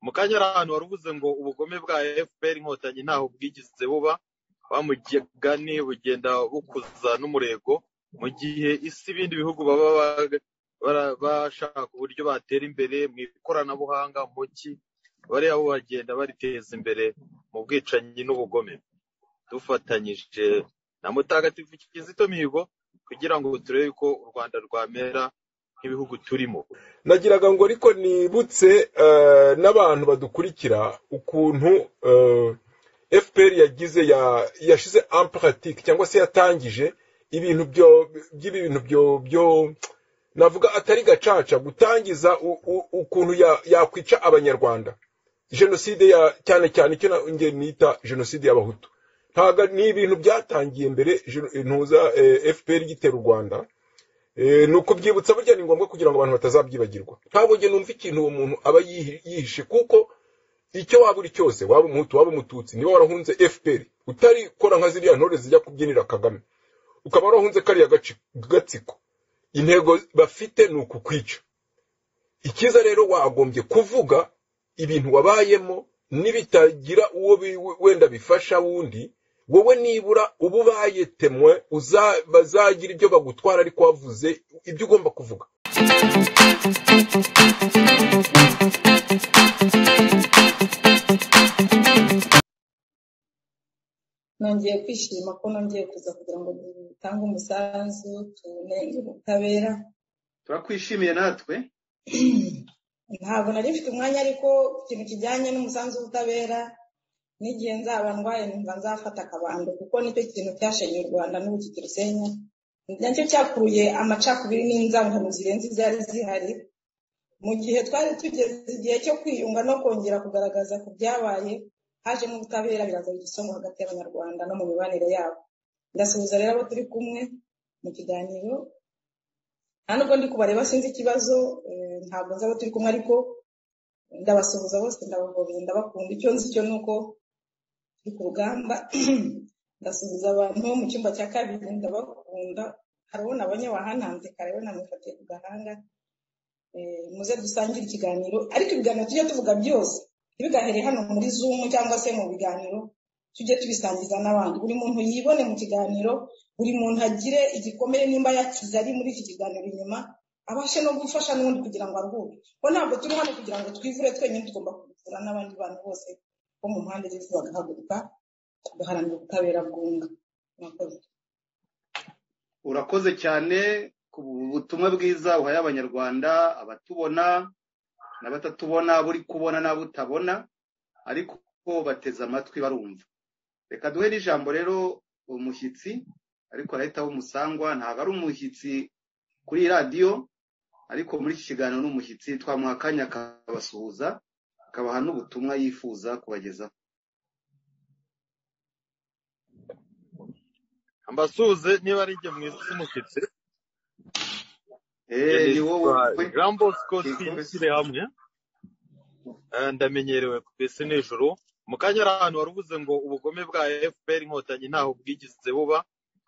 Mu kanya hari ahantu wari uvuze ngo ubugome bwa FPR Inkotanyi ntaho bwigeze buba, wa mugani bugenda bukuza n'umurego, mu gihe isi ibindi bihugu baba bashaka uburyo batera imbere mu ikoranabuhanga, mu ki bariya bo bagenda bariteza imbere mu bwicanyi n'ubugome. Dufatanyije na Mutagatifu Kizito Mihigo kugira ngo turebe ko u Rwanda rwamera nk'ibihugu turimo. Nagiraga ngo ariko nibutse n'abantu badukurikira ukuntu FPR yagize yashize en pratique cyangwa se yatangije ibintu byo by'ibintu byo navuga atari gacaca, gutangiza ukuntu yakwica abanyarwanda, jenoside ya cyane cyane icyo nge nita jenoside y'abahutu. Ntago ni ibintu byatangiye mbere ntuza FPR igitera u Rwanda. Ni ukubyibutsa burya ni ngombwa kugira ngo abantu batazabyibagirwa. Ntabwo nge numva ikintu uwo muntu aba yihishe, kuko icyo waba uri cyose, waba umuhutu waba umututsi, niba warahunze FPR utari kora nka ziriya ntore zijya kubyinira Kagame, ukaba warahunze kariya gatsiko, intego bafite ni ukukwica. Icyiza rero wagombye kuvuga ibintu wabayemo, nibitagira uwo wenda bifasha wundi, wowe nibura uba ubaye temwe bazagira ibyo bagutwara, ariko wavuze ibyo ugomba kuvuga. Nongeye kwishima ko nongeye kuza kugira ngo dutange umusanzu tunenge ubutabera. Turakwishimiye natwe. Ntabwo nari mfite umwanya, ariko ikintu kijyanye n'umusanzu w'ubutabera n'igihe nzaba ndwaye numva nzafata akabando, kuko nicyo kintu cyashenye u Rwanda n'ubu kikirusenya, nacyo cyakuruye amacakubiri n'inzangano zirenze izari zihari. Mu gihe twari tugeze igihe cyo kwiyunga no kongera kugaragaza ku byabaye, hajemo ubutabera biraza igisongo hagati y'abanyarwanda no mu mibanire yabo. Ndasuhuza rero abo turi kumwe mu kiganiro, nta nubwo ndi kubareba sinzi ikibazo, ntabwo nzi abo turi kumwe, ariko ndabasuhuza bose, ndabahobeye, ndabakunda. Icyo nzi cyo nuko turi ku rugamba. Ndasuhuza abantu mu cyumba cya kabiri, ndabakunda. Hari uwo nabonye wahananze kare, we namufatiye ku gahanga. Muze dusangire ikiganiro, ariko ibiganiro tujye tuvuga byose ntibigahere hano muri Zoom cyangwa se mu biganiro, tujye tubisangiza n'abandi. Buri muntu yibone mu kiganiro, buri muntu agire igikomere nimba yakize ari muri iki kiganiro inyuma, abashe no gufasha n'undi kugira ngo aruhuke. Ko ntabwo turi hano kugira ngo twivure twenyine, tugomba kuvura n'abandi bantu bose bo mu mpande z'isi bagahaguruka tugaharanira ubutabera bwunga. Murakoze. Urakoze cyane ku butumwa bwiza uhaye abanyarwanda, abatubona n'abatatubona, buri kubona n'abutabona, ariko bateze amatwi barumva. Reka duhe n'ijambo rero umushyitsi, ariko arahita umusangwa, ntabwo ari umushyitsi kuri radiyo, ariko muri iki kiganiro ni umushyitsi, twamuha akanya akabasuhuza, akabaha n'ubutumwa yifuza kubagezaho. Ambasuhuze niba ari njye mwiza umushyitsi. Ni wowe Jean Bosco twishyire hamwe. Ndamenyerewe ku isi n'ijuru. Mu kanya hari ahantu wari uvuze ngo ubugome bwa FPR Inkotanyi ntaho bwigeze buba,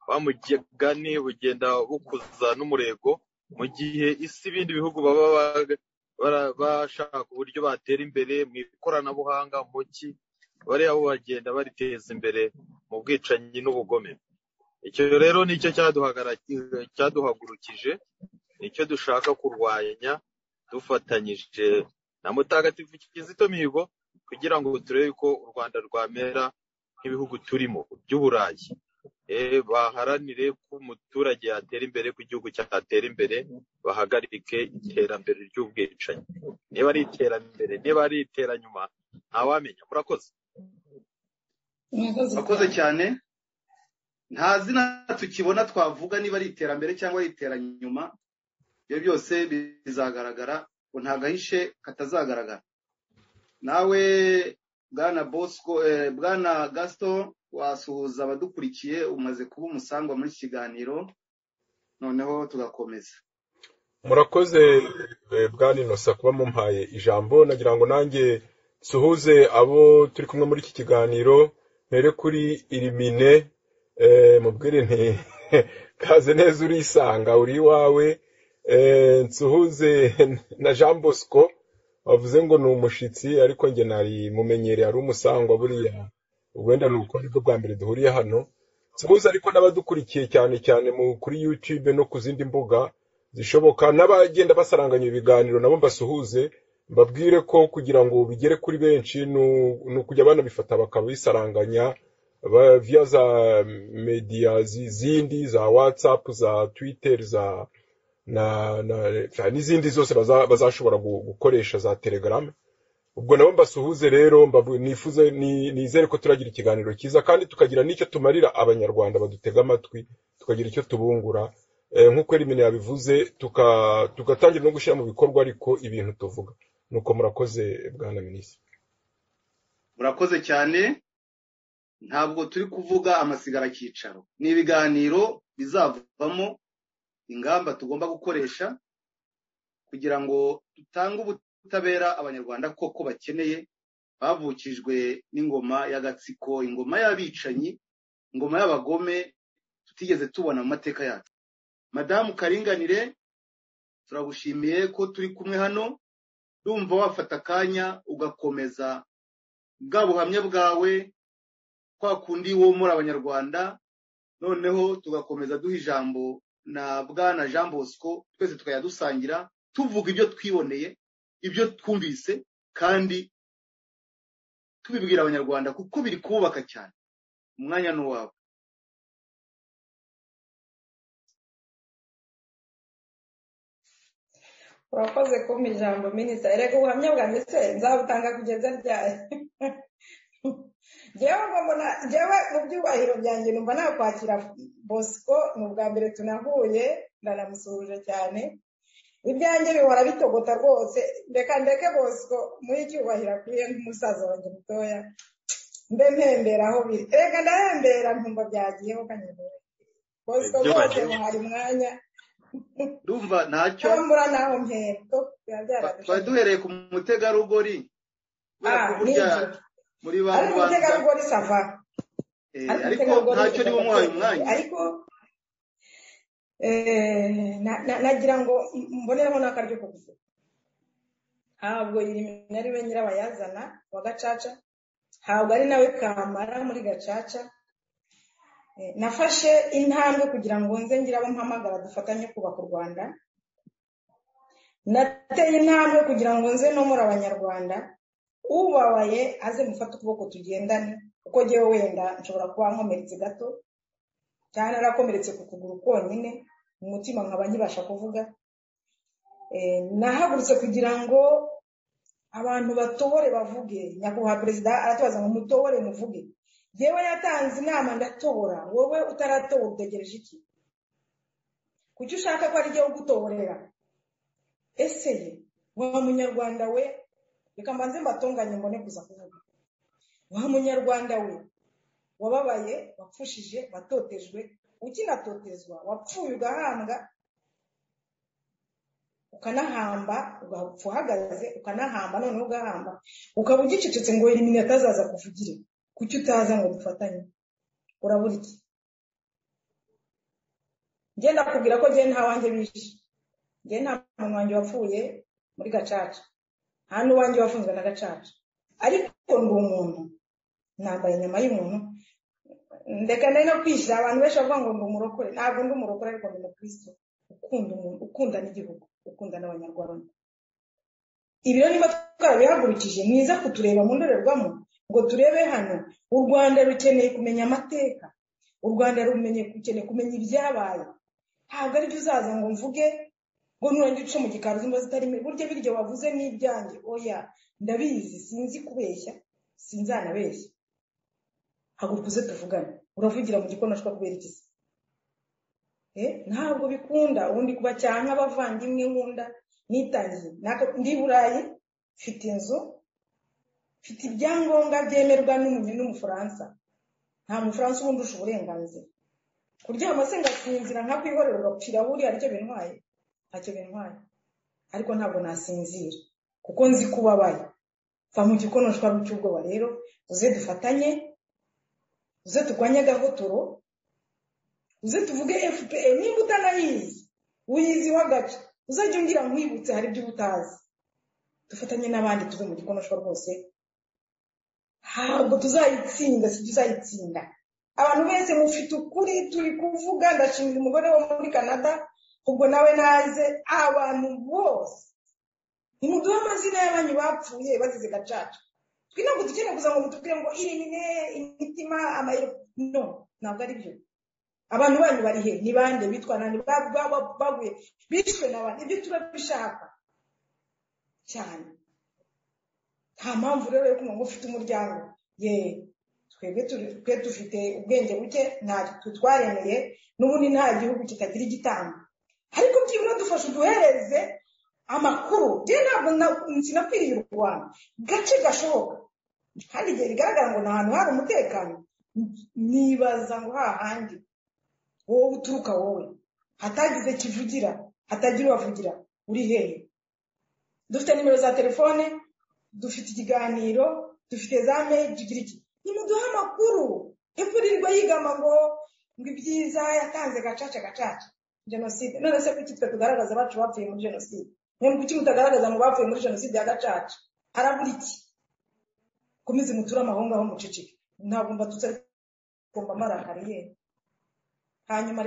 wa mugani bugenda bukuza n'umurego, mu gihe isi ibindi bihugu baba bashaka uburyo batera imbere mu ikoranabuhanga, mu ki bariya bo bagenda bariteza imbere mu bwicanyi n'ubugome. Icyo rero nicyo cyaduhagurukije, nicyo dushaka kurwanya dufatanyije na Mutagatifu Kizito Mihigo kugira ngo turebe ko u Rwanda rwamera nk'ibihugu turimo by'Uburayi. Baharanire ko umuturage yatera imbere, ko igihugu cyatera imbere, bahagarike iterambere ry'ubwicanyi. Niba ari iterambere, niba ari iteranyuma, ntawamenya. Murakoze. Murakoze cyane. Nta zina tukibona twavuga niba ari iterambere cyangwa ari iteranyuma, ibyo byose bizagaragara, ngo nta gahishe katazagaragara. Nawe Bwana Bosco, Bwana Gaston, wasuhuza abadukurikiye, umaze kuba umusangwa muri iki kiganiro, noneho tugakomeza. Murakoze Bwana Innocent kuba mumpaye ijambo. Nagira ngo nanjye nsuhuze abo turi kumwe muri iki kiganiro, mpere kuri Irimine, mubwire nti kaze neza urisanga uri iwawe. Nsuhuze na Jean Bosco Wavuze ngo ni umushitsi, ariko njye nari mumenyereye ari umusangwa buriya, wenda ni uko aribwo bwa mbere duhuriye hano. Nsuhuze ariko n'abadukurikiye cyane cyane kuri YouTube no ku zindi mbuga zishoboka, n'abagenda basaranganya ibiganiro nabo mbasuhuze, mbabwire ko kugira ngo bigere kuri benshi ni ukujya banabifata bakabisaranganya via za media zindi za WhatsApp, za Twitter, za na n'izindi zose bazashobora gukoresha za Telegram. Ubwo nabo mbasuhuze rero, nifuze nizere ko turagira ikiganiro cyiza kandi tukagira n'icyo tumarira abanyarwanda badutega amatwi, tukagira icyo tubungura nk'uko Elimine yabivuze, tugatangira no gushyira mu bikorwa ariko ibintu tuvuga. Nuko murakoze bwana minisitiri. Murakoze cyane. Ntabwo turi kuvuga amasigara cyicaro, ni ibiganiro bizavamo ingamba tugomba gukoresha kugira ngo dutange ubutabera abanyarwanda koko bakeneye, bavukijwe n'ingoma y'agatsiko, ingoma y'abicanyi, ingoma y'abagome tutigeze tubona mu mateka yacu. Madamu Karinganire, turagushimiye ko turi kumwe hano. Ndumva wafata akanya ugakomeza bwa buhamya bwawe kwa kundi wo muri abanyarwanda, noneho tugakomeza duha ijambo na bwana Jean Bosco, twese tukajya dusangira tuvuga ibyo twiboneye, ibyo twumvise, kandi tubibwira abanyarwanda kuko biri kubaka cyane. Umwanya ni uwawe. Urakoze kumpa ijambo minisita. Erega ubuhamya bwanjye se nzabutanga kugeza ryari? Njyewe mu byubahiro byanjye numva nakwakira Bosco, ni ubwa mbere tunahuye, ndanamusuhuje cyane. Ibyanjye bihora bitogota rwose, reka ndeke Bosco muri icyubahiro akwiye nk'umusaza wanjye mutoya, mbe mpembera aho biri. Reka ndahembera nkumva byagiyeho kanyagore. Bosco rwose muhari umwanya. Ndumva ntacyo mbura naho mpera. Twari duhereye ku mutegarugori muri ba mutegarugori sava, ariko ntacyo niba umuhaye umwanya. Ariko nagira ngo mbonereho n'akaryo ko kuvuga. Ntabwo ari we nyirabayazana wa Gacaca, ntabwo ari nawe kamara muri Gacaca. Nafashe intambwe kugira ngo nze ngira abo mpamagara dufatanye kubaka u Rwanda. Nateye intambwe kugira ngo nze no muri abanyarwanda, ubabaye aze mufate ukuboko tugendane, kuko jyewe wenda nshobora kuba nkomeretse gato cyane, narakomeretse ku kuguru konyine, mu mutima nkaba nkibasha kuvuga. Nahagurutse kugira ngo abantu batobore bavuge. Nyakubahwa perezida aratubaza ngo mutobore muvuge. Jyewe yatanze inama ndatobora, wowe utaratobora utegereje iki? Kuki ushaka ko ari jyewe ugutoborera? Ese ye wa munyarwanda we, reka mbanze mbatonganye mbone kuza kuvuga. Wa munyarwanda we wababaye, wapfushije, watotejwe, ukinatotezwa, wapfuye ugahambwa, ukanahamba, ugapfa uhagaze, ukanahamba, noneho ugahamba, ukaba ugicecetse ngo Elimine atazaza kuvugire. Kuki utaza ngo dufatanye? Urabura iki? Ngenda kubwira ko njye nta wanjye bishe, njye nta muntu wanjye wapfuye muri Gacaca, nta n'uwanjye wafunzwe na Gacaca, ariko ndi umuntu, nambaye inyama y'umuntu. Ndeka no kwishyira abantu benshi bavuga ngo ndi umurokore. Ntabwo ndi umurokore, ariko ndi umukristo ukunda umuntu, ukunda n'igihugu, ukunda n'abanyarwanda. Ibi rero niba twarabihagurukije, mwiza kutureba mu ndorerwamo ngo turebe hano. U Rwanda rukeneye kumenya amateka, u Rwanda rukeneye kumenya ibyabaye. Ntabwo aribyo uzaza ngo mvuge ngo nurangira uce mu gikari zimba zitarimo burya biryo wavuze n'ibyanjye. Oya, ndabizi, sinzi kubeshya, sinzanabeshya. Haguruka uze tuvugane. Uravugira mu gikonoshwa kubera iki se? Ntabwo bikunda. Ubundi kuba cyangwa abavandimwe nkunda nitangiye. Ndi Burayi, mfite inzu, mfite ibyangombwa byemerwa n'umufaransa. Nta mufaransa ubundi usha uburenganzira. Kuryama se ngasinzira nkakwihorera ugapfira buriya aricyo bintwaye? Ntacyo bintwaye. Ariko ntabwo nasinzira kuko nzi kubabaye. Va mu gikonoshwa cy'ubwoba rero, uze dufatanye, uze turwanye agahotoro, uze tuvuge FPR. Nimba utanayizi, uyiziho agace, uzajya umbwira nkwibutse hari ibyo utazi. Dufatanye n'abandi tuve mu gikonoshwa rwose. Ntabwo tuzayitsinda, si tuzayitsinda. Abantu bese mufite ukuri turi kuvuga. Ndashimira umugore wo muri Canada, ubwo nawe naze. Abantu bose nimuduhe amazina y'abanyu bapfuye bazize gacaca. Twe ntabwo dukeneye kuza ngo mutubwire ngo irimine imitima amayero, no, ntabwo ari byo. Abantu banyu bari he? Ni bande bitwa nande baguye bishwe n'abandi? Ibyo turabishaka cyane. Nta mpamvu rero yo kumva ngo ufite umuryango. Ye twebwe twe dufite ubwenge buke, nta twaremeye n'ubundi nta gihugu kitagira igitambo, ariko byibura dufashe uduhereze amakuru. Je ntabwo sinakwiriye u Rwanda gace gashoboka, kandi igihe bigaragara ngo ni ahantu hari umutekano, nibaza ngo hahandi wowe uturuka, wowe hatagize kivugira, hatagira ubavugira, uri hehe? Dufite nimero za telefone, dufite ikiganiro, dufite za mail, tugira iki? Nimuduhe amakuru. Imvura yigama ngo ibyiza yatanze gacaca gacaca jenoside. None se kuki twe tugaragaza abacu bapfuye muri jenoside? Mwe kuki mutagaragaza ngo bapfuye muri jenoside ya gacaca? Harabura iki? Komeze muture amahonga aho muceceke. Ntabwo mbatutse ariko marakariye. Hanyuma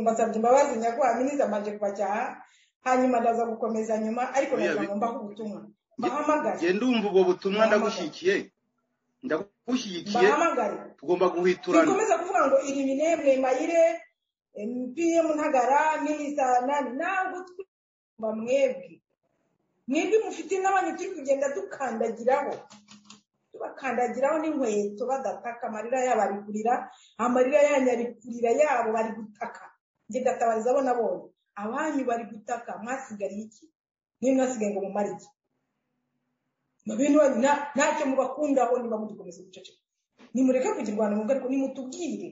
mbasabye imbabazi nyakubahwa minisitiri, amanje kubacyaha, hanyuma ndaza gukomeza nyuma, ariko nagira ngo mbahe ubutumwa. Bahamagare. Nge ndumva ubwo butumwa ndagushyigikiye. Ndagushyigikiye. Bahamagare. Tugomba guhiturana. Dukomeza kuvuga ngo irimine mwemayire PM Ntagara minisita nani, ntabwo twumva mwebwe. Mwebwe mufite n'abanyu turi kugenda dukandagiraho. Tubakandagiraho n'inkweto badataka, amarira yabo ari kurira, amarira yanyu ari kurira, yabo bari gutaka. Nge ndatabariza abo nabonye. Abanyu bari gutaka, mwasigariye iki? Nimwe mwasigaye ngo mumare iki? Mabintu ntacyo mubakundaho niba mudukomeza guceceka. Nimureke kugirwana mu ariko nimutubwire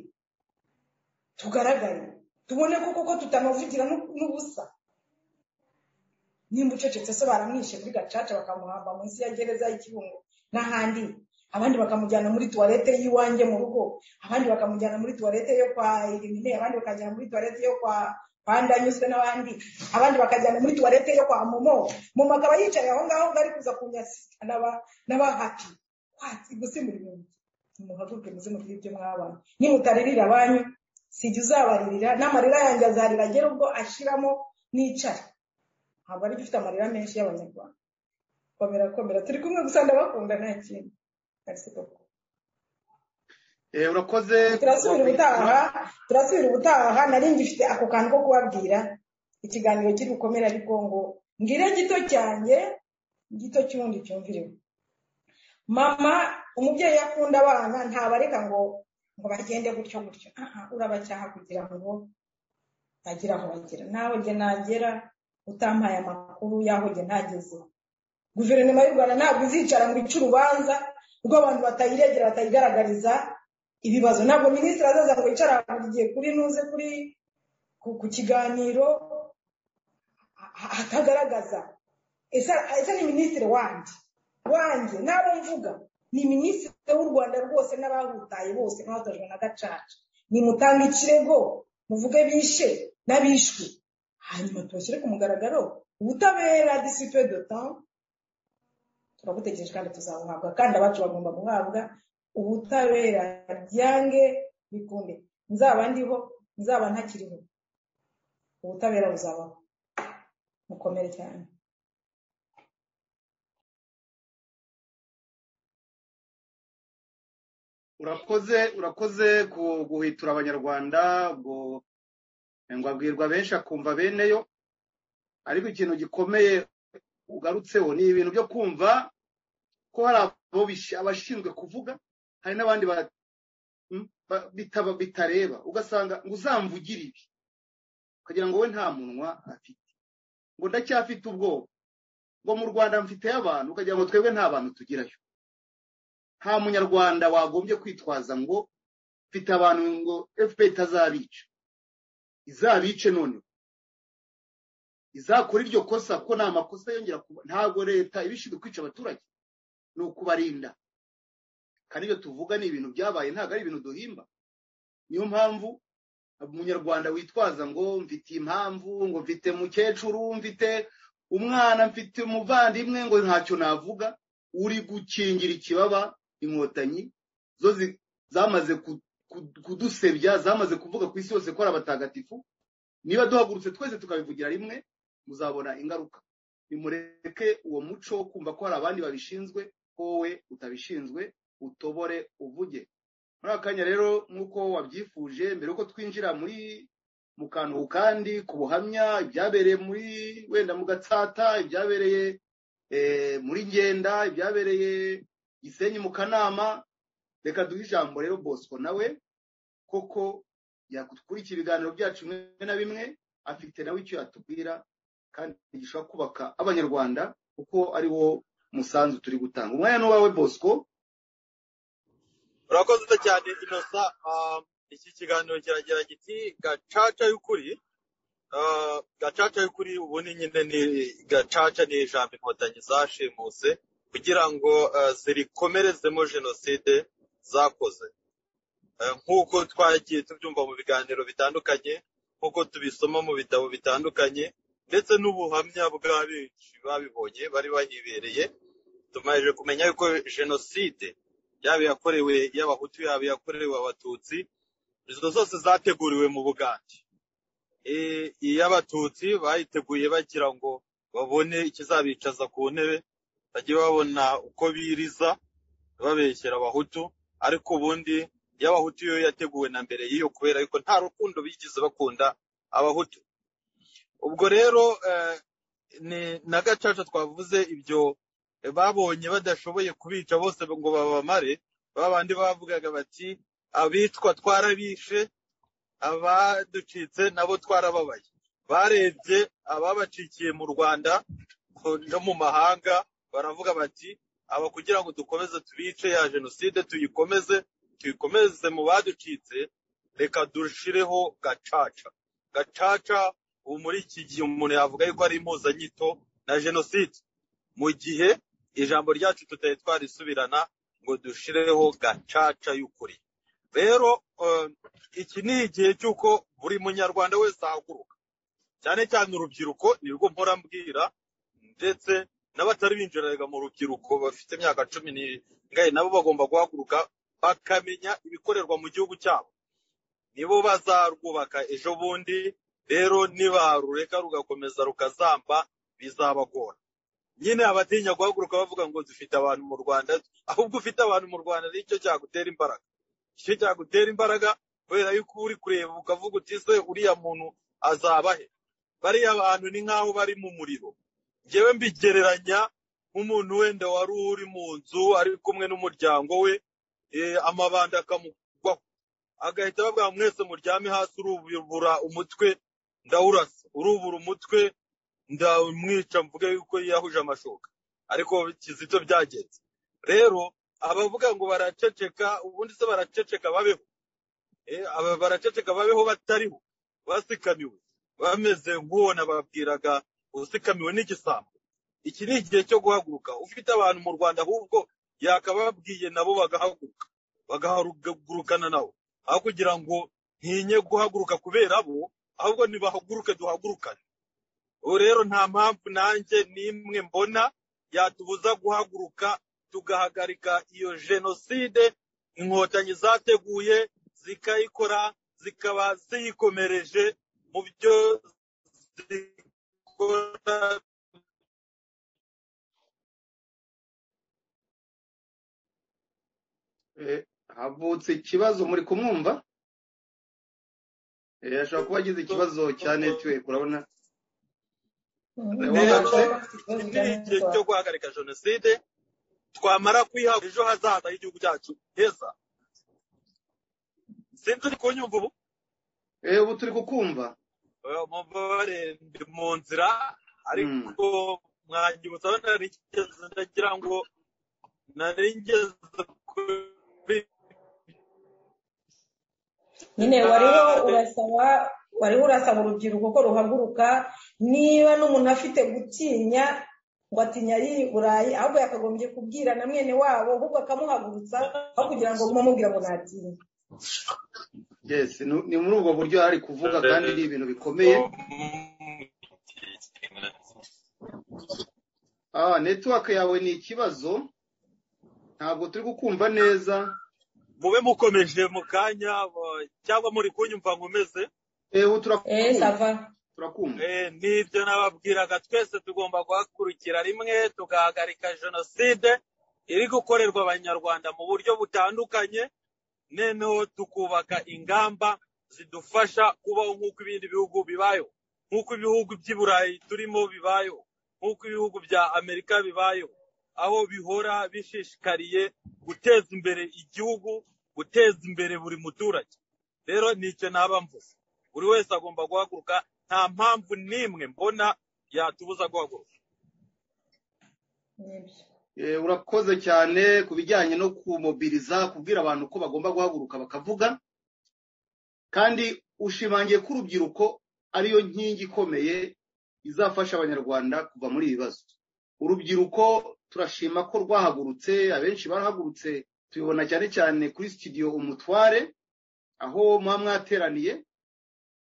tugaragare, tubone ko koko tutamavugira n'ubusa. Nimba ucecetse so baramwishe kuri gacaca bakamuhamba munsi ya gereza y'Ikibungo n'ahandi, abandi bakamujyana muri toilette y'iwanjye mu rugo, abandi bakamujyana muri toilette yo kwa Irimine, abandi bakajyana muri toilette yo kwa Ndanyuzwe n'abandi, abandi bakajyana muri toilette yo kwa Momo. Momo akaba yicaye aho ngaho ngari kuza kunyasika n'abahati. Kwati gusimura ibintu. Muhaguruke muze mugire ibyo mwabana. Nimutaririra abanyu sijya uzabaririra, n'amarira yanjye azarira agera ubwo ashiramo nicara. Ntabwo ari gifite amarira menshi y'abanyarwanda. Komera komera, turi kumwe gusa ndabakunda nta kintu. Merci beaucoup. Urakoze. Turasubira ubutaha. Nari ngifite ako kantu ko kubabwira, ikiganiro kiri bukomere, ariko ngo ngire gito cyanjye, gito cy'undi cyumvireho. Mama umubyeyi akunda abana ntabareka ngo bagende gutyo gutyo. Aha urabacyaha kugira ngo bagire aho bagera. Nawe nge nagera utampaye amakuru y'aho nge ntageze. Guverinoma y'u Rwanda ntabwo izicara ngo ice urubanza rw'abantu batayiregera, batayigaragariza ibibazo. Ntabwo minisitiri azaza ngo yicara buri gihe kuri nuze kuri ku kiganiro atagaragaza. Ese ni minisitiri wanjye nabo mvuga ni minisitiri w'u Rwanda rwose n'abahutaye bose n'abatojwe na gacaca. Nimutanga ikirego muvuge bishe n'abishwe, hanyuma tubashyire ku mugaragaro. Ubutabera d'ici peu de temps turabutegereje kandi tuzabuhabwa, kandi abacu bagomba guhabwa ubutabera byange bikunde. Nzaba ndiho, nzaba ntakiriho, ubutabera buzabaho. Mukomere cyane. Urakoze guhitura abanyarwanda, ubwo ngo abwirwa benshi akumva beneyo. Ariko ikintu gikomeye ugarutseho ni ibintu byo kumva ko hari abo abashinzwe kuvuga, hari n'abandi bitareba, ugasanga ngo uzamvugire ibi, ukagira ngo we nta munwa afite, ngo ndacyafite ubwoba, ngo mu Rwanda mfiteyo abantu, ukagira ngo twebwe nta bantu tugirayo. Nta munyarwanda wagombye kwitwaza ngo mfite abantu ngo FPR itazabica. Izabice none izakora iryo kosa, ko nta makosa yongera kuba. Ntabwo leta ibishinzwe kwica abaturage, ni ukubarinda. Kandi ibyo tuvuga ni ibintu byabaye, ntabwo ari ibintu duhimba. Niyo mpamvu umunyarwanda witwaza ngo mfite impamvu, ngo mfite mukecuru, mfite Umwana mfite umuvandimwe ngo ntacyo navuga, uri gukingira ikibaba inkotanyi zo zamaze kudusebya, zamaze kuvuga ku isi yose ko ari abatagatifu. Niba duhagurutse twese tukabivugira rimwe, muzabona ingaruka. Nimureke uwo muco wo kumva ko hari abandi babishinzwe, ko wowe utabishinzwe, utobore uvuge. Muri aka kanya rero nk'uko wabyifuje, mbere yuko twinjira muri mu kantu kandi ku buhamya ibyabereye muri wenda mu Gatsata, ibyabereye muri Ngenda, ibyabereye Gisenyi mu Kanama, reka duhe ijambo rero Bosco nawe koko yakurikira ibiganiro byacu bimwe na bimwe, afite nawe icyo yatubwira kandi gishobora kubaka abanyarwanda kuko ari wo musanzu turi gutanga. Umwanya ni uwawe Bosco. Urakoze cyane Innocent. Iki kiganiro kiragira giti gacaca y'ukuri. Gacaca y'ukuri ubundi nyine ni gacaca, ni ijambo inkotanyi zashimuse kugira ngo zirikomerezemo jenoside zakoze. Nk'uko twagiye tubyumva mu biganiro bitandukanye, nk'uko tubisoma mu bitabo bitandukanye, ndetse n'ubuhamya bwa benshi babibonye bari bahibereye, tumaze kumenya yuko jenoside yaba yakorewe y'abahutu, yaba yakorewe abatutsi, izo zose zateguriwe mu Bugande. Iy'abatutsi bayiteguye bagira ngo babone ikizabicaza ku ntebe, bajye babona uko biriza babeshyera abahutu, ariko ubundi y'abahutu yo yateguwe na mbere y'iyo, kubera yuko nta rukundo bigeze bakunda abahutu. Ubwo rero ni na gacaca twavuze ibyo babonye badashoboye kubica bose ngo babamare, babandi bavugaga bati abicwa twarabishe, abaducitse nabo twarababaye. Barebye ababacikiye mu Rwanda no mu mahanga baravuga bati aba kugira ngo dukomeze tubice ya jenoside, tuyikomeze tuyikomeze mu baducitse, reka dushireho gacaca. Gacaca ubu muri iki gihe umuntu yavuga yuko ari impuzanyito na jenoside, mu gihe ijambo ryacu tutari twarisubirana ngo dushireho gacaca y'ukuri. Rero iki ni igihe cy'uko buri munyarwanda wese ahaguruka, cyane cyane urubyiruko, nirwo mpora mbwira, ndetse n'abatari binjiraga mu rubyiruko bafite imyaka 10 n'ingahe nabo bagomba guhaguruka bakamenya ibikorerwa mu gihugu cyabo. Nibo bazarwubaka ejo bundi. Rero nibarureka rugakomeza rukazamba bizabagora. Nyine abatinya guhaguruka bavuga ngo dufite abantu mu Rwanda, ahubwo ufite abantu mu Rwanda nicyo cyagutera imbaraga. Icyo cyagutera imbaraga kubera yuko uri kureba ukavuga uti se uriya muntu azaba he? Bariya bantu ni nkaho bari mu muriro. Njyewe mbigereranya nk'umuntu wenda wari uri mu nzu ari kumwe n'umuryango we, amabanda akamugwaho, agahita babwira mwese muryame hasi, urubura umutwe ndawurasa, urubura umutwe ndamwica, mvuge yuko yahuje amashoka. Ariko Kizito byagenze. Rero abavuga ngo baraceceka, ubundi se baraceceka babeho? Aba baraceceka babeho batariho, basikamiwe, bameze nk'uwo nababwiraga usikamiwe n'igisambo. Iki ni igihe cyo guhaguruka. Ufite abantu mu Rwanda ahubwo yakababwiye nabo bagahaguruka, bagahagurukana nabo, aho kugira ngo ntinye guhaguruka kubera bo, ahubwo nibahaguruke duhagurukane. Ubu rero nta mpamvu nanjye n'imwe mbona yatubuza guhaguruka tugahagarika iyo jenoside inkotanyi zateguye, zikayikora, zikaba ziyikomereje mu byo zikora. Havutse ikibazo, muri kumwumva? Ashobora kuba agize ikibazo cya network, urabona. Ni igihe cyo guhagarika jenoside, twamara kwiha ejo hazaza h'igihugu cyacu heza. Sinzi uri kunyumva ubu? Ubu turi kukumva. Mubabare ndi mu nzira, ariko mwanyibutsa aho nari ngeze, ndagira ngo nari ngeze kuri nyine wariho urasaba urubyiruko ko ruhaguruka. Niba n'umuntu afite gutinya ngo atinya ari Burayi, ahubwo yakagombye kubwira na mwene wabo, ahubwo akamuhagurutsa aho kugira ngo mumubwira ngo natinye. Yes, ni muri ubwo buryo ari kuvuga, kandi ni ibintu bikomeye. Network yawe ni ikibazo, ntabwo turi kukumva neza. Mube mukomeje mu kanya cyangwa muri kunyumva nkomeze? Turakumva. Turakumva. Nibyo nababwiraga, twese tugomba guhakurikira rimwe tugahagarika jenoside iri gukorerwa abanyarwanda mu buryo butandukanye, noneho tukubaka ingamba zidufasha kubaho nk'uko ibindi bihugu bibayeho, nk'uko ibihugu by'i Burayi turimo bibayeho, nk'uko ibihugu bya Amerika bibayeho, aho bihora bishishikariye guteza imbere igihugu, guteza imbere buri muturage. Rero nicyo naba mvuze, buri wese agomba guhaguruka, nta mpamvu n'imwe mbona yatubuza guhaguruka. Urakoze cyane ku bijyanye no kumobiriza, kubwira abantu ko bagomba guhaguruka bakavuga, kandi ushimangiye ko urubyiruko ariyo nkingi ikomeye izafasha abanyarwanda kuva muri ibi bibazo. Urubyiruko turashima ko rwahagurutse, abenshi barahagurutse, tubibona cyane cyane kuri studio Umutware, aho muba mwateraniye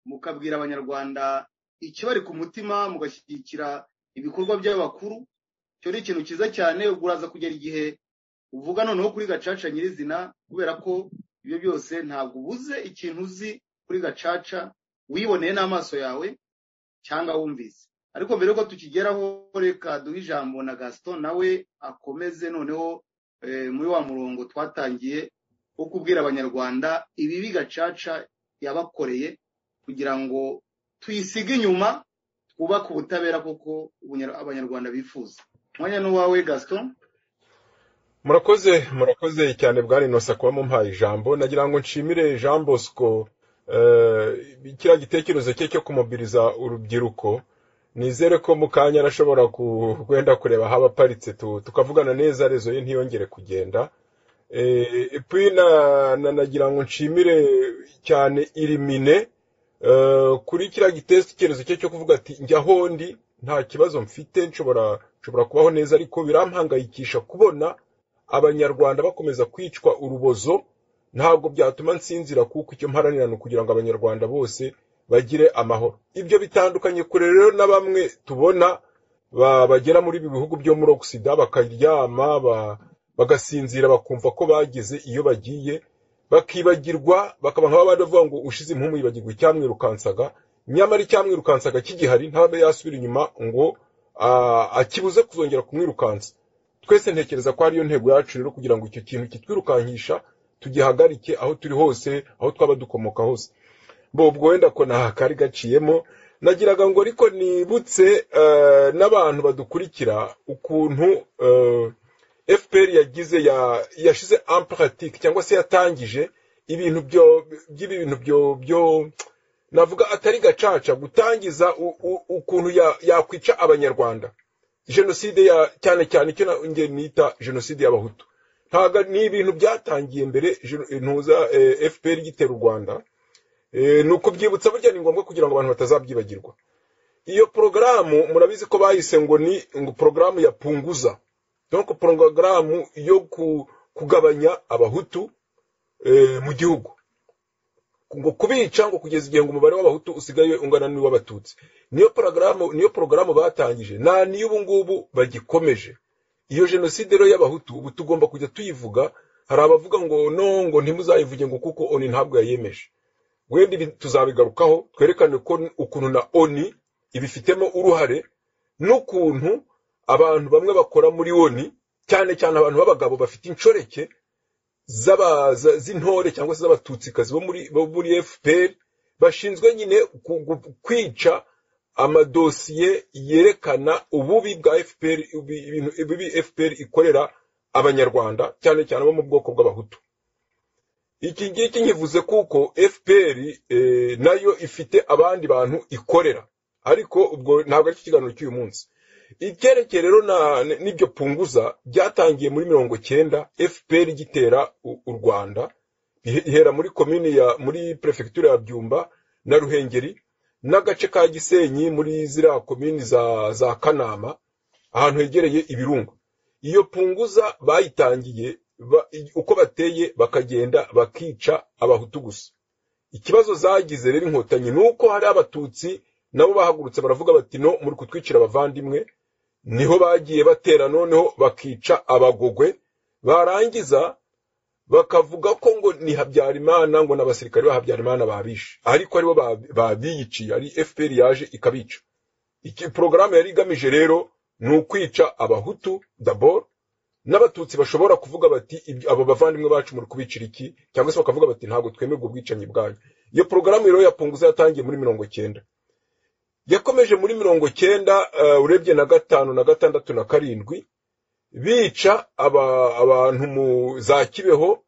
mukabwira abanyarwanda ikibari ku mutima, mugashyigikira ibikorwa by'abakuru. Icyo ni ikintu cyiza cyane. Ubwo uraza kugera igihe uvuga noneho kuri Gacaca nyirizina, kubera ko ibyo byose ntabwo ubuze ikintu uzi kuri Gacaca wiboneye n'amaso yawe cyangwa wumvise. Ariko mbere yuko tukigeraho, reka duhe ijambo na Gaston nawe akomeze noneho muri wa murongo twatangiye wo kubwira abanyarwanda ibibi Gacaca yabakoreye, kugira ngo tuyisige inyuma twubake ubutabera koko abanyarwanda bifuza. Umwanya ni uwawe Gaston. Murakoze, murakoze cyane bwana Inosa kuba mumpaye ijambo. Nagira ngo nshimire Jean Bosco kiriya gitekerezo cye cyo kumobiriza urubyiruko. Nizere ko mu kanya arashobora kwenda kureba aho abaparitse tukavugana neza, rezo ye ntiyongere kugenda. Puis nagira ngo nshimire cyane Irimine kuri kiriya gitekerezo cye cyo kuvuga ati njya aho ndi nta kibazo mfite, nshobora kubaho neza, ariko birampangayikisha kubona abanyarwanda bakomeza kwicwa urubozo, ntabwo byatuma nsinzira, kuko icyo mparanira ni ukugira ngo abanyarwanda bose bagire amahoro. Ibyo bitandukanye kure rero na bamwe tubona bagera muri ibi bihugu byo muri Occident bakaryama bagasinzira, bakumva ko bageze iyo bagiye, bakibagirwa, bakaba nk'abandi bavuga ngo ushize impumu yibagirwa icyamwirukansaga, nyamara icyamwirukansaga kigihari ntabe yasubira inyuma ngo akibuze kuzongera kumwirukansa. Twese ntekereza ko ariyo ntego yacu rero, kugira ngo icyo kintu kitwirukankisha tugihagarike aho turi hose, aho twaba dukomoka hose. Ubwo wenda ko nta kari gaciyemo, nagiraga ngo ariko nibutse n'abantu badukurikira ukuntu FPR yagize yashize en pratique cyangwa se yatangije ibintu by'ibintu byo navuga atari Gacaca, gutangiza ukuntu yakwica abanyarwanda, jenoside ya cyane cyane icyo nge nita jenoside y'abahutu. Ntago ni ibintu byatangiye mbere ntuza FPR gitera u Rwanda. Ni ukubyibutsa burya ni ngombwa kugira ngo abantu batazabyibagirwa. Iyo porogaramu murabizi ko bahise ngo ni ngo porogaramu ya punguza, donc porogaramu yo kugabanya abahutu mu gihugu, ngo kubica ngo kugeza igihe ngo umubare w'abahutu usigaye ungana n'uw'abatutsi. Niyo porogaramu batangije, nta niyo ubu ngubu bagikomeje. Iyo jenoside rero y'abahutu ubu tugomba kujya tuyivuga. Hari abavuga ngo no ngo ntimuzayivuge ngo kuko ONU ntabwo yayemeje. Wenda ibi tuzabigarukaho twerekane ko ukuntu na ONU ibifitemo uruhare, n'ukuntu abantu bamwe bakora muri ONU, cyane cyane abantu b'abagabo bafite inshoreke z'intore cyangwa se z'abatutsikazi bo muri FPR, bashinzwe nyine kwica amadosiye yerekana ububi bwa FPR, ibintu bibi FPR ikorera abanyarwanda cyane cyane bo mu bwoko bw'abahutu. Iki ngiki nkivuze kuko FPR nayo ifite abandi bantu ikorera, ariko ubwo ntabwo ari ikiganiro cy'uyu munsi. Icyerekeye rero n'ibyo punguza byatangiye muri 90 FPR gitera u Rwanda, ihera muri komini ya muri prefecture ya Byumba na Ruhengeri n'agace ka Gisenyi muri ziriya komini za Kanama, ahantu hegereye ibirunga. Iyo punguza bayitangiye uko bateye bakagenda bakica abahutu gusa. Ikibazo zagize rero inkotanyi nuko hari abatutsi nabo bahagurutse baravuga bati no muri kutwicira abavandimwe, Niho bagiye batera noneho bakica abagogwe, barangiza bakavuga ko ngo ni Habyarimana, ngo n'abasirikare ba Habyarimana babishe, ariko aribo babiyiciye, ari FPR yaje ikabica. Iki porogaramu yari igamije rero ni ukwica abahutu d'abord, n'abatutsi bashobora kuvuga bati abo bavandimwe bacu muri kubicira iki, cyangwa se bakavuga bati ntabwo twemerwa ubwicanyi bwanyu. Iyo porogaramu rero ya Punguza yatangiye muri 90, yakomeje muri 90, urebye na 5 na 6 na 7, bica abantu mu za Kibeho,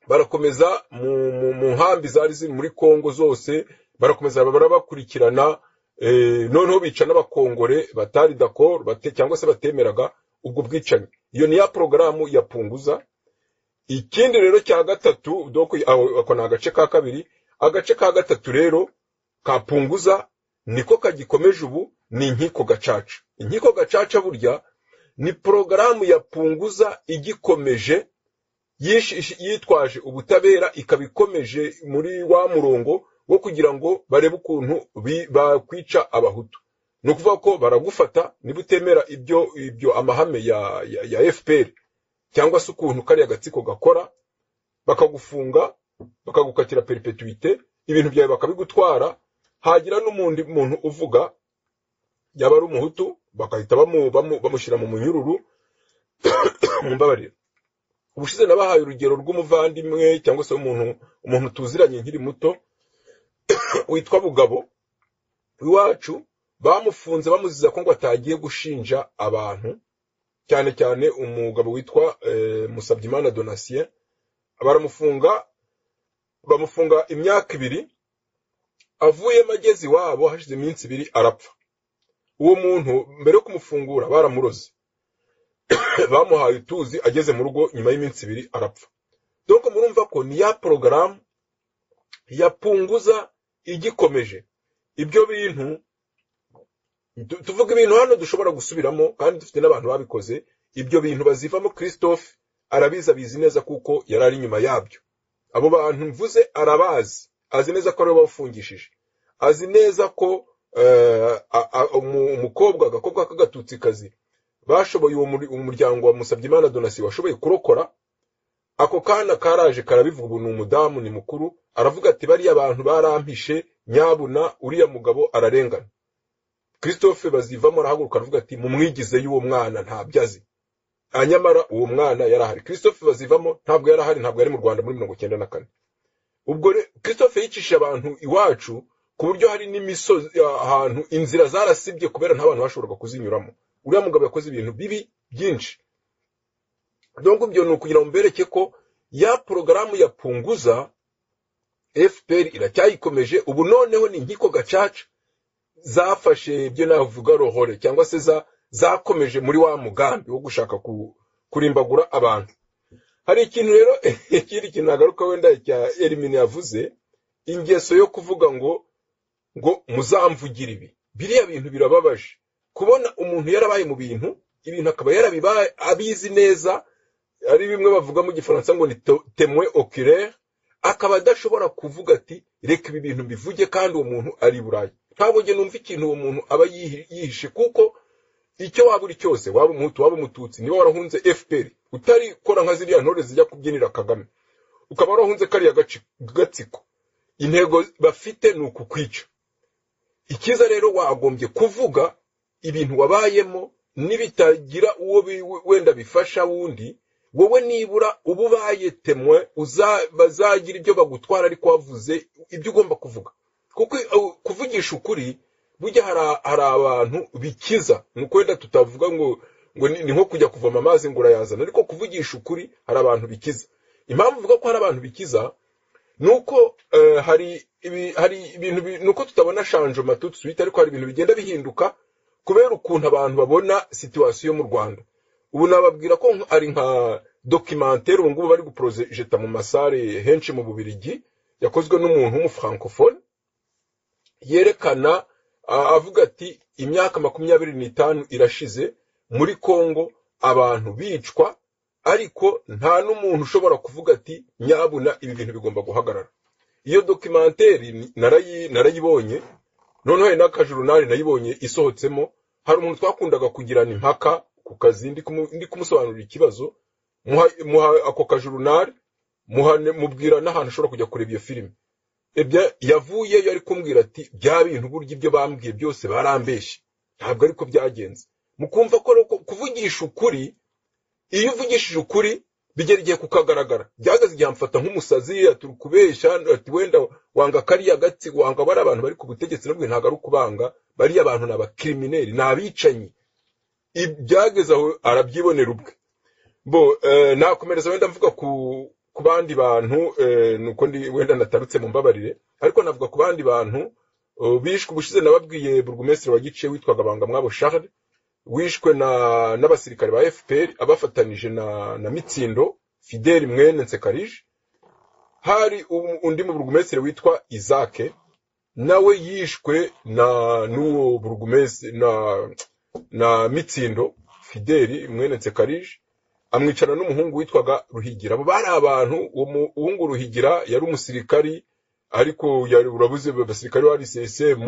barakomeza mu nkambi zari ziri muri Kongo zose, barakomeza barabakurikirana, noneho bica n'abakongore batari d'accord cyangwa se batemeraga ubwo bwicanyi. Iyo ni ya porogaramu ya Punguza. Ikindi rero cya gatatu, donc ako ni agace ka kabiri. Agace ka gatatu rero ka Punguza niko kagikomeje ubu, ni inkiko gacaca. Inkiko gacaca burya ni porogaramu ya Punguza igikomeje, yitwaje ubutabera, ikaba ikomeje muri wa murongo wo kugira ngo barebe ukuntu bakwica abahutu. Ni ukuvuga ko baragufata niba utemera ibyo amahame ya FPR cyangwa se ukuntu kariya gatsiko gakora, bakagufunga, bakagukatira perpetuité, ibintu byawe bakabigutwara. Hagira n'umundi muntu uvuga yaba ari umuhutu, bakahita bamushyira mu munyururu. Mumbabarire, ubushize nabahaye urugero rw'umuvandimwe cyangwa se umuntu tuziranye nkiri muto witwa Bugabo iwacu, bamufunze bamuziza ko ngo atagiye gushinja abantu, cyane cyane umugabo witwa Musabyimana Donatien. Baramufunga, bamufunga imyaka 2, avuyemo ageze iwabo hashize iminsi 2 arapfa. Uwo muntu mbere yo kumufungura baramuroze, bamuhaye utuzi, ageze mu rugo nyuma y'iminsi 2 arapfa. Donc murumva ko ni ya porogaramu ya Punguza igikomeje. Ibyo bintu tuvuga ibintu hano dushobora gusubiramo, kandi dufite n'abantu babikoze. Ibyo bintu bazivamo Christophe arabizi, abizi neza kuko yari ari inyuma yabyo. Abo bantu mvuze arabazi, azi neza ko aribo bafungishije, azi neza ko umukobwa, agakobwa k'agatutsikazi bashoboye, uwo umuryango wa Musabyimana Donatien washoboye kurokora, ako kana karaje karabivuga, ubu ni umudamu, ni mukuru, aravuga ati bariya abantu barampishe, nyabuna uriya mugabo ararengana. Christophe bazivamo arahaguruka aravuga ati mumwigize y'uwo mwana ntabyo azi. Nyamara uwo mwana yarahari. Christophe bazivamo ntabwo yarahari, ntabwo yari mu Rwanda muri 94. Ubwo Christophe yicishije abantu iwacu ku buryo hari n'imisozi ahantu inzira zarasibye kubera nta bantu bashoboraga kuzinyuramo. Uriya mugabo yakoze ibintu bibi byinshi. Donc ibyo ni ukugira ngo mbereke ko ya porogaramu ya Punguza FPR iracyayikomeje. Ubu noneho ni inkiko gacaca zafashe ibyo navuga rohore, cyangwa se zakomeje muri wa mugambi wo gushaka kurimbagura abantu. Hari ikintu rero, ikindi kintu nagaruka wenda cya Elimine yavuze, ingeso yo kuvuga ngo muzamvugira ibi. Biriya bintu birababaje kubona umuntu yarabaye mu bintu, ibintu akaba yarabibaye abizi neza, ari bimwe bavuga mu gifaransa ngo ni témoin oculaire, akaba adashobora kuvuga ati reka ibi bintu mbivuge, kandi uwo muntu ari Burayi. Ntabwo nge numva ikintu uwo muntu aba yihishe, kuko icyo waba uri cyose, waba umuhutu, waba umututsi, niba warahunze FPR utari kora nka ziriya ntore zijya kubyinira Kagame, ukaba warahunze kariya gatsiko, intego bafite ni ukukwica. Ikiza rero wagombye kuvuga ibintu wabayemo, nibitagira uwo wenda bifasha wundi, wowe nibura ubu ubaye temwe, bazagira ibyo bagutwara, ariko wavuze ibyo ugomba kuvuga. Kuko kuvugisha ukuri burya hari abantu bikiza, nuko wenda tutavuga ngo ni nko kujya kuvoma amazi ngo urayazana, ariko kuvugisha ukuri hari abantu bikiza. Impamvu mvuga ko hari abantu bikiza nuko hari ibintu, nuko tutabona changement tout de suite, ariko hari ibintu bigenda bihinduka kubera ukuntu abantu babona situation mu Rwanda. Ubu nababwira ko ari nka documentaire ubu ngubu bari guprojecta mu masare henshi mu Bubiligi, yakozwe n'umuntu w'umufrancophone, yerekana avuga ati imyaka 25 irashize muri Kongo abantu bicwa, ariko nta n'umuntu ushobora kuvuga ati nyabuna ibi bintu bigomba guhagarara. Iyo documentaire narayibonye, noneho hari n'akajurunali nayibonye isohotsemo, Hari umuntu twakundaga kugirana impaka ku kazi, ndi kumusobanurira ikibazo, muha ako kajurunari, mubwira n'ahantu ashobora kujya kureba iyo filime. Ebya yavuyeyo ari kumbwira ati bya bintu burya ibyo bambwiye byose barambeshye, ntabwo ariko byagenze. Mukumva ko rero kuvugisha ukuri, iyo uvugishije ukuri bigera igihe kukagaragara. Byageze igihe amfata nk'umusazi, ati uri kubeshya, ati wenda wanga kariya gatsi, wanga bari abantu bari ku butegetsi. Nabwo ntabwo ari ukubanga, bariya abantu ni abakrimineri, ni abicanyi. Byageze aho arabyibonera ubwe. Bo nakomereza wenda mvuga ku bandi bantu, nuko ndi wenda natarutse, mumbabarire, ariko navuga ku bandi bantu bishwe ubushize. Nababwiye burugumesitiri wa Gice witwaga Bangamwabo Charles, wishwe na n'abasirikare ba FPR abafatanije na Mitsindo Fidel mwene Nsekarije. Hari undi mu burugumesitiri witwa Isaac, nawe yishwe na n'uwo burugumesitiri na Mitsindo Fideli mwene Nsekarije, amwicarana n'umuhungu witwaga Ruhigira. Abo bari abantu, uwo muhungu Ruhigira yari umusirikari, ariko yari urabuze abasirikari ba RCSM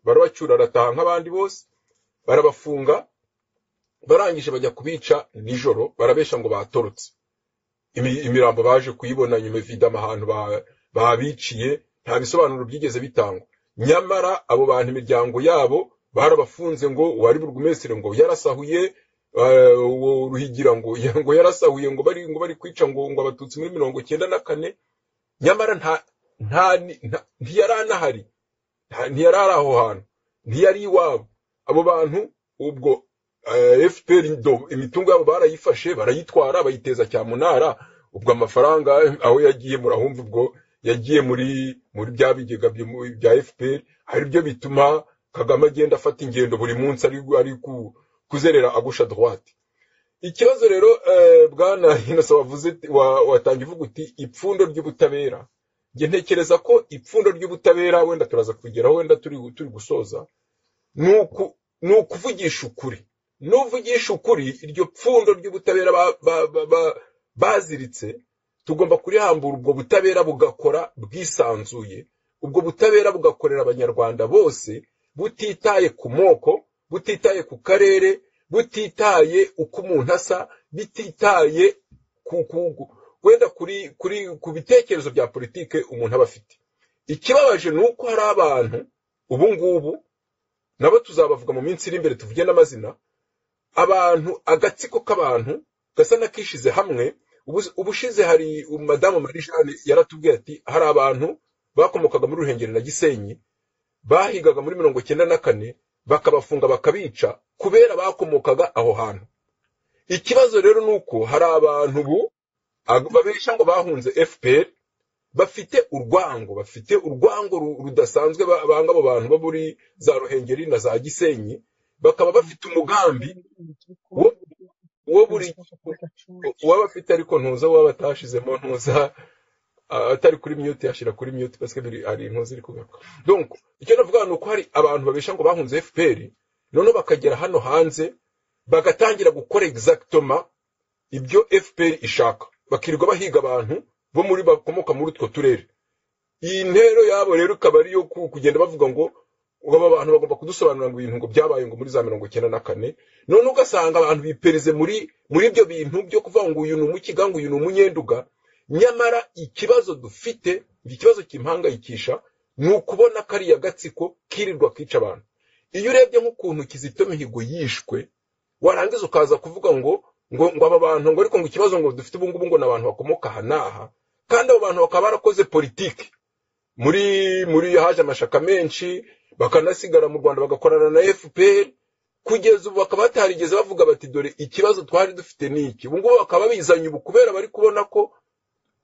barabacyura, arataha nk'abandi bose, barabafunga, barangije bajya kubica nijoro, barabesha ngo batorotse. Imirambo baje kuyibona nyuma vidama ahantu babiciye, nta bisobanuro byigeze bitangwa. Nyamara abo bantu imiryango yabo barabafunze ngo uwari burugumesitiri ngo yarasahuye, uwo Ruhigira ngo yarasahuye, ngo bari kwica ngo abatutsi muri 94, nyamara ntiyari anahari, ntiyari ari aho hantu, ntiyari iwabo. Abo bantu ubwo FPR imitungo yabo barayifashe, barayitwara, bayiteza cyamunara. Ubwo amafaranga aho yagiye murahumva, ubwo yagiye muri bya bigega bya FPR, ari byo bituma Kagame agenda afata ingendo buri munsi ari kuzerera à gauche à droite. Ikibazo rero, bwana Innocent, wavuze watangiye uvuga uti ipfundo ry'ubutabera. Njye ntekereza ko ipfundo ry'ubutabera, wenda turaza kugeraho wenda turi gusoza, ni ukuvugisha ukuri. Nuvugisha ukuri, iryo pfundo ry'ubutabera baziritse tugomba kurihambura, ubwo butabera bugakora bwisanzuye, ubwo butabera bugakorera abanyarwanda bose, butitaye ku moko, butitaye ku karere, butitaye uko umuntu asa, bititaye ku wenda kuri ku bitekerezo bya politike umuntu aba afite. Ikibabaje ni uko hari abantu ubu ngubu, nabo tuzabavuga mu minsi iri imbere, tuvuge n'amazina, abantu, agatsiko k'abantu gasa n'akishize hamwe. Ubushize hari madamu Marie Jeanne yaratubwiye ati hari abantu bakomokaga muri Ruhengeri na Gisenyi bahigaga muri 94, bakabafunga, bakabica kubera bakomokaga aho hantu. Ikibazo rero ni uko hari abantu ubu babesha ngo bahunze FPR, bafite urwango rudasanzwe banga abo bantu bo muri za Ruhengeri na za Gisenyi, bakaba bafite umugambi wo buri uwaba afite, ariko ntuza waba atashizemo, ntuza atari kuri mute yashira kuri mute, parce que biri hari intuza iri kugaruka. Donc icyo navuga ni uko hari abantu babesha ngo bahunze FPR, noneho bakagera hano hanze bagatangira gukora exactement ibyo FPR ishaka, bakirirwa bahiga abantu bo muri bakomoka muri utwo turere. Iyi ntero yabo rero ikaba ariyo kugenda bavuga ngo aba bantu bagomba kudusobanurira ngo ibintu ngo byabaye ngo muri za 94. None ugasanga abantu biperize muri ibyo bintu byo kuvuga ngo uyu ni umukiga, ngo uyu ni umunyenduga. Nyamara ikibazo dufite, ikibazo kimpangayikisha, ni ukubona kariya gatsiko kirirwa kica abantu. Iyo urebye nk'ukuntu Kizito Mihigo yishwe, warangiza ukaza kuvuga ngo aba bantu ngo, ariko ngo ikibazo ngo dufite ubu ngubu ngo ni abantu bakomoka aha n'aha, kandi abo bantu bakaba barakoze politiki muri haje amashaka menshi, bakanasigara mu Rwanda, bagakorana na FPR kugeza ubu, bakaba batarigeze bavuga bati dore ikibazo twari dufite ni iki. Ubu ngubu bakaba bizanye ubu kubera bari kubona ko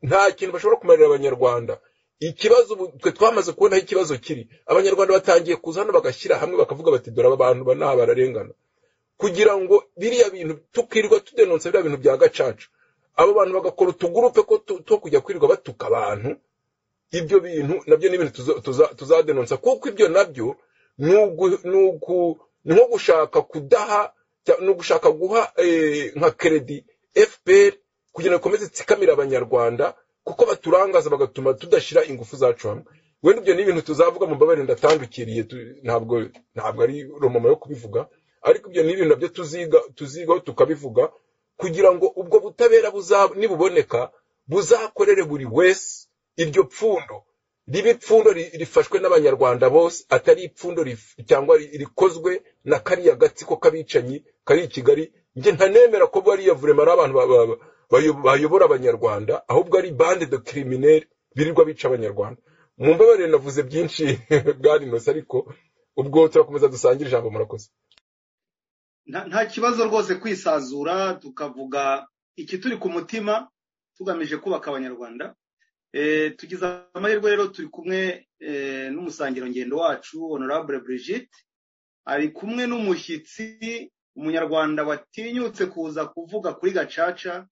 nta kintu bashobora kumarira abanyarwanda. Ikibazo ubu twe twamaze kubona aho ikibazo kiri, abanyarwanda batangiye kuza hano bagashyira hamwe, bakavuga bati dore aba bantu n'aha bararengana, kugira ngo biriya bintu tukirirwa tudenonsa, biriya bintu bya gacaca, abo bantu bagakora utugurupe ko two kujya kwirirwa batuka abantu. Ibyo bintu nabyo ni ibintu tuzadenonsa, kuko ibyo nabyo ni nko gushaka kudaha, ni ugushaka guha nka crédit FPR kugira ngo ikomeze itsikamire abanyarwanda, kuko baturangaza bagatuma tudashyira ingufu zacu hamwe. Wenda ibyo ni ibintu tuzavuga, mu mbabarire ndatandukiriye, ntabwo ari romama yo kubivuga, ariko ibyo ni ibintu nabyo tuzigaho tukabivuga, kugira ngo ubwo butabera nibuboneka buzakorere buri wese. Iryo pfundo ribe ipfundo rifashwe n'Abanyarwanda bose, atari ipfundo cyangwa rikozwe na kariya gatsiko k'abicanyi kari i Kigali. Njye ntanemera ko bariya vraiment ari abantu bayobora Abanyarwanda, ahubwo ari bande de criminels birirwa bica Abanyarwanda. Mu mbabarire navuze byinshi bwari inoze, ariko ubwo turakomeza dusangire ijambo. Murakoze. Nta kibazo rwose kwisazura tukavuga ikituri ku mutima tugamije kubaka Abanyarwanda. Tugize amahirwe rero turi kumwe n'umusangirangendo wacu Honorable Brigitte, ari kumwe n'umushyitsi Umunyarwanda watinyutse kuza kuvuga kuri Gacaca,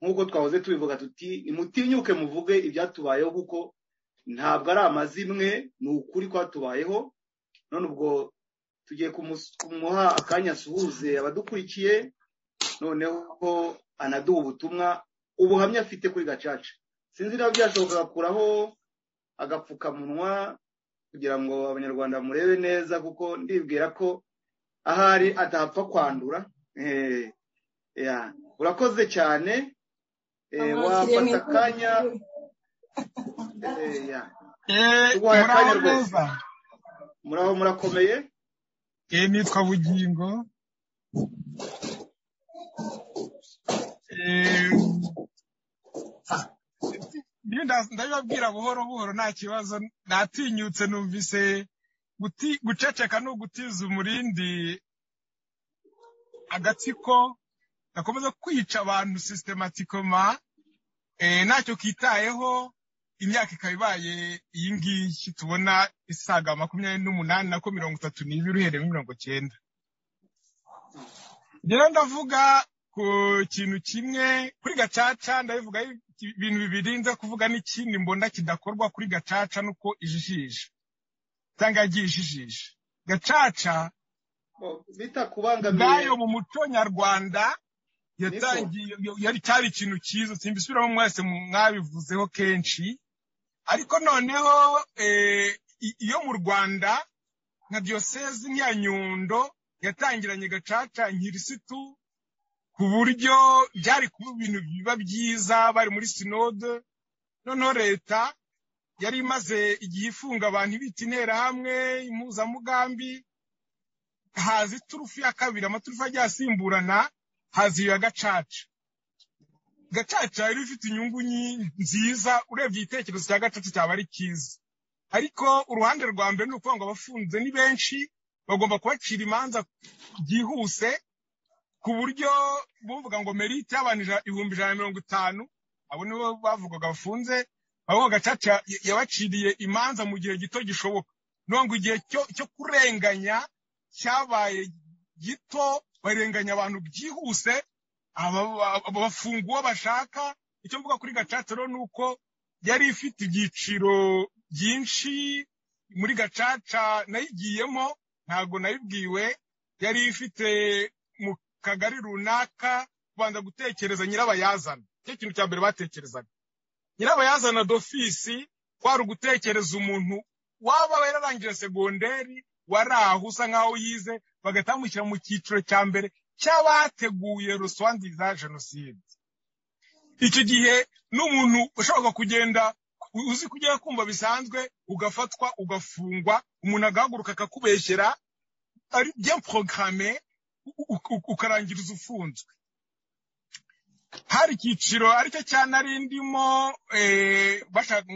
nk'uko twahoze tubivuga tuti nimutinyuke muvuge ibyatubayeho, kuko ntabwo ari amazimwe, ni ukuri kwatubayeho. None ubwo tugiye kumuha akanya asuhuze abadukurikiye, noneho anaduha ubutumwa, ubuhamya afite kuri Gacaca. Sinzi niba byashoboka gukuraho agapfukamunwa kugira ngo Abanyarwanda murebe neza, kuko ndibwira ko ahari atapfa kwandura. Urakoze cyane, wafata akanya. Tuguhaye akanya rwose. Muraho, murakomeye? Nitwa Bugingo. Ndabibabwira buhoro buhoro, nta kibazo, natinyutse. Numvise guceceka ni ugutiza umurindi agatsiko gakomeza kwica abantu systématiquement, ntacyo kitayeho. Imyaka ikaba ibaye iyi ngiyi tubona isaga 28, nako 32 uhereye muri 90. Rero ndavuga ku kintu kimwe kuri Gacaca, ndabivuga ibintu bibiri nza kuvuga n'ikindi mbona kidakorwa kuri Gacaca, nuko ijijisha cyangwa yagiye ijijisha Gacaca bitakubangamiye ubwayo mu muco nyarwanda yatangiye yari cyari ikintu cyiza, simbisubiramo mwese mwabivuzeho kenshi. Ariko noneho iyo mu Rwanda nka diyosezi nk'iya Nyundo yatangiranye Gacaca nkirisitu, ku buryo byari kuba ibintu biba byiza bari muri sinode. Noneho leta yari imaze igihe ifunga abantu ibita interahamwe impuzamugambi, haza iturufu ya kabiri, amaturufu agiye asimburana, haza iyo ya Gacaca. Gacaca yari ifite inyungu nziza, urebye igitekerezo cya Gacaca cyaba ari cyiza, ariko uruhande rwa mbere ni ukuvuga ngo abafunze ni benshi, bagomba kubacira imanza byihuse, ku buryo bumvuga ngo mérite y'abantu 150,000, abo nibo bavugaga bafunze. Abo Gacaca yabaciriye imanza mu gihe gito gishoboka, no ngo igihe cyo kurenganya cyabaye gito, barenganya abantu byihuse, bafunga uwo bashaka. Icyo mvuga kuri Gacaca rero ni uko yari ifite ibyiciro byinshi. Muri Gacaca nayigiyemo, ntabwo nayibwiwe, yari ifite mu kagari runaka kubanza gutekereza nyirabayazana. Icyo kintu cya mbere batekerezaga nyirabayazana d'office kwari ugutekereza umuntu waba yararangije segonderi, wari aho usa nkaho yize, bagahita bamushyira mu cyiciro cya mbere cy'abateguye ruswanziza jenoside. Icyo gihe n'umuntu ushobora kugenda uzi kujya kumva bisanzwe, ugafatwa ugafungwa, umuntu agahaguruka akakubeshyera ari bien programmé, ukarangiriza ufunzwe. Hari icyiciro aricyo cya nari ndimo,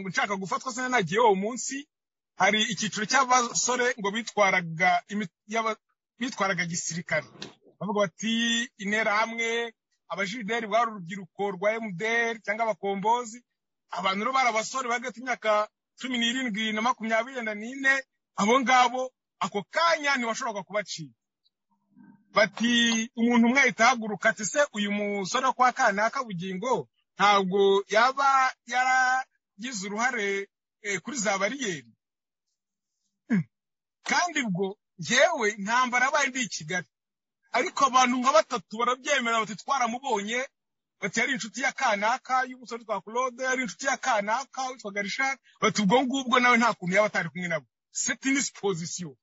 nshaka gufatwa sinanagiye uwo munsi. Hari icyiciro cy'abasore ngo bitwaraga gisirikare, bavuga bati interahamwe, abajideri, bwari urubyiruko rwa MDR cyangwa abakombozi. Abantu rero bari abasore bagati imyaka 17 na 24, abo ngabo ako kanya ntibashoboraga kubacika. Bati umuntu umwe ahita ahaguruka ati se uyu musore wo kwa kanaka Bugingo ntabwo yaba yaragize uruhare kuri za bariyeri? Kandi ubwo njyewe ntambara yabaye ndi i Kigali, ariko abantu nka batatu barabyemera bati twaramubonye. Bati yari inshuti ya kanaka y'umusore witwa Claude, yari inshuti ya kanaka witwa Richard. Bati ubwo ngubwo nawe nta kuntu yaba atari kumwe nabo. C'est une supposition.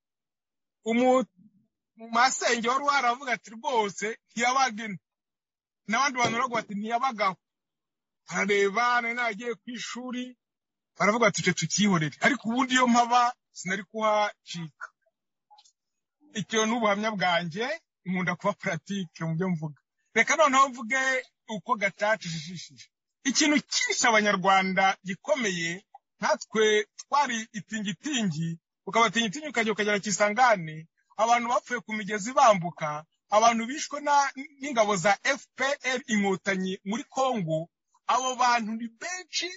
Masenge wari waravuga ati rwose ntiyabaga ino, n'abandi bantu baravuga bati ntiyabagaho. Arareba nari nagiye ku ishuri, baravuga bati twe tukihorere, ariko ubundi iyo mpaba sinari kuhacika. Icyo ni ubuhamya bwanjye, nkunda kuba pratique mu byo mvuga. Reka noneho mvuge uko gacaca ishishije. Ikintu cyishe abanyarwanda gikomeye, natwe twari itingitingi, ukaba tingitingi ukajya ukagera Kisangani, abantu bapfuye ku migezi bambuka, abantu bishwe n'ingabo za FPR inkotanyi muri Kongo, abo bantu ni benshi.